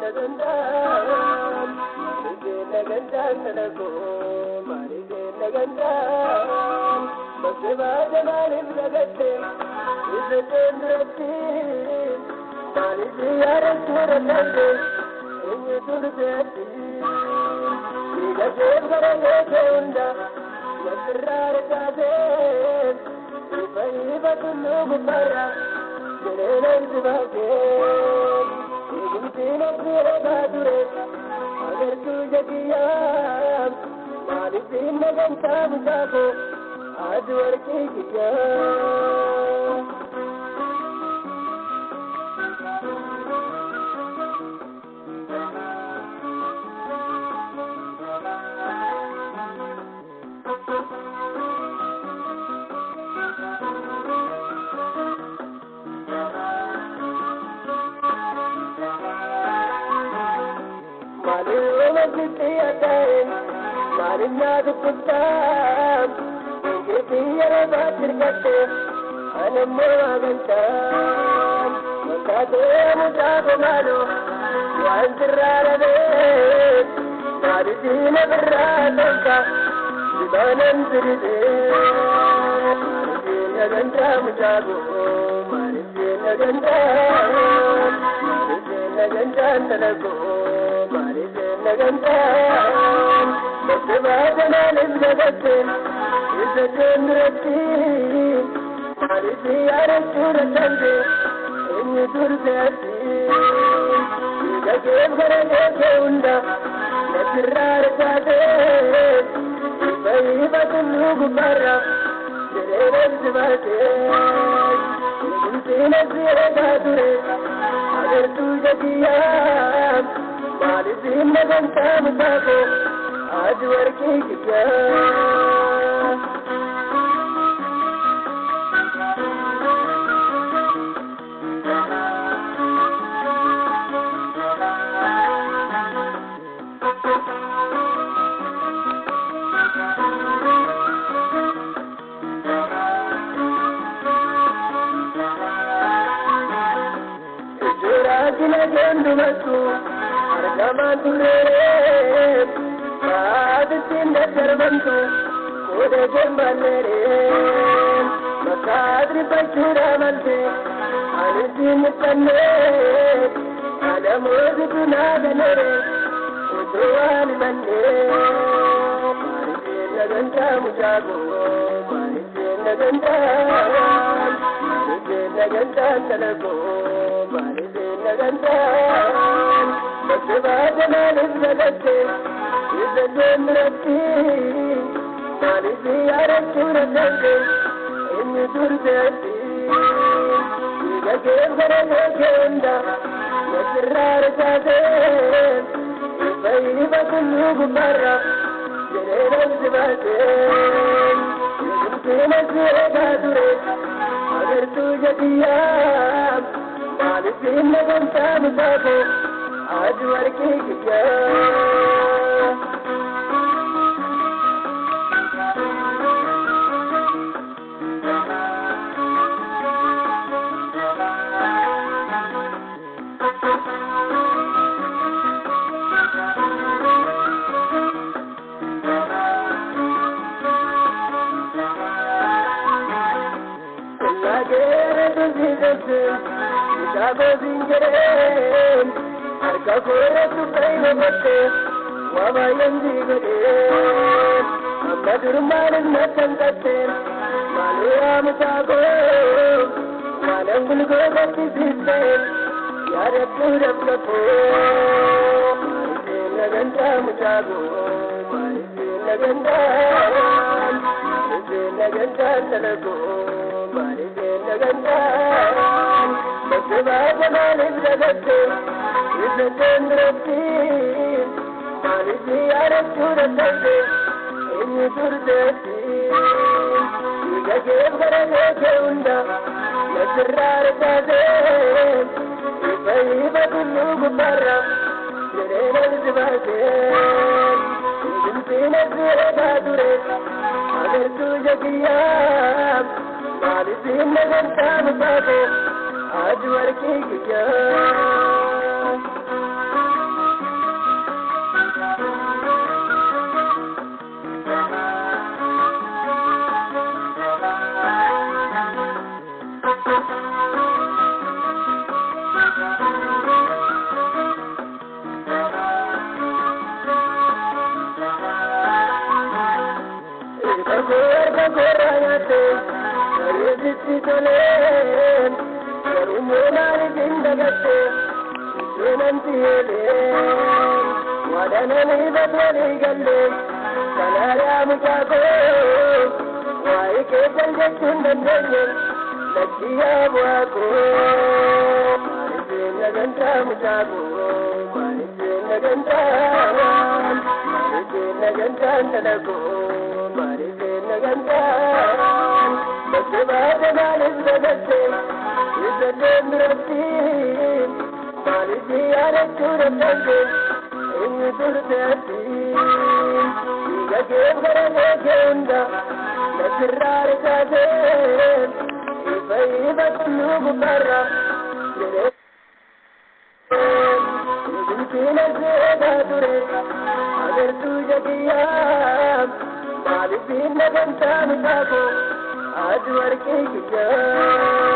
nagantaa maaliif nagantaa sana koo maaliif nagantaa bakka baata maaliif nagatte isa duratti maaliif yaadachuu dadhabde eenyu turteetti dhiiga gara geesse hunda nasirraa rakaasee ifa ifa tulluu gubbaarra jireenan si baasee eegumsi nafsi eegaa ture agartuu jakiyyaa maaliif nagantaa mucaakoo adu warqii kiyyaa. Maaliif nyaatu kuttaa biyya baatirkatte anammoo waagantaa makaatee mucaako maaloo waan sirraa dhabee maaliif diina birraa tolka dibaanan siridee maaliif diina gantaa mucaako maaliif diina gantaa maaliif diina gantaa talakoo maaliif diina gantaa bakka baata maaliif nagatte isa duratti maaliif yaadachuu dadhabde eenyu turteetti dhiiga keef gara geesse hunda nasirraa rakaasee ifa ifa tulluu gubbaarra jireenan si baasee eegumsi nafsi eegaa ture agartuu jakiyyaa maaliif nagantaa mucaakoo adu warqii kiyyaa. Kendumattu argamaan turree baadittiin daddarbamtu qooda jemballeeree bakka rifachuudha malte ani siin miqqannee adamoositu naa ganere utuu waan himannee maaliif nagantaa mucaakoo maaliif nagantaa maaliif nagantaa talakoo maaliif nagantaa bakka baata maaliif nagatte isa duratti maaliif yaadachuu dadhabde eenyu turteetti dhiiga keef gara geesse hunda nasirraa rakaasee ifa ifa tulluu gubbaarra jireenan si baasee eegumsi nafsi eegaa ture agartuu jakiyyaa maaliif nagantaa mucaakoo adu warqii kiyyaa. Mucaakoo siin jedheen harka koorratti fayyina gotte waa baay'een sii godheen amma durmaanis nattanqatte maaloo yaa mucaakoo waanan gulgootatti siisteen yaadachuu dhabdakoo maaliif nagantaa mucaakoo maaliif nagantaa maaliif nagantaa talakoo maaliif nagantaa bakka baata maaliif nagatte isa duratti maaliif yaadachuu dadhabde eenyu turteetti dhiiga keef gara geesse hunda nasirraa rakaasee ifa ifa tulluu gubbaarra jireenan si baasee eegumsi nafsi eegaa ture agartuu jakiyyaa maaliif nagantaa mucaakoo adu warqii kiyyaa. Sitti tolee, garuu maaliif hin dagatte seenan si'eelee wadananii badwalii galle kanaaraa mucaa koo waa'ee kee jaljechuun dandeenye lakkiyaa bu'aa koo. Maaliif nagantaa mucaa koo, maaliif nagantaa, maaliif nagantaa intala koo, maaliif nagantaa. Baate maaliif dagatte isallee biratti, maaliif yaadachuu dadhabde inni turte ati? Dhiiga keef gara kee hunda nasirraa risaasee ifa ifa tulluu gubbaarra jedhee Hundumtiin asheetaa ture agartuu jakiyyaa, maaliif nagantaa mucaa koo ati warqee kiyyaa?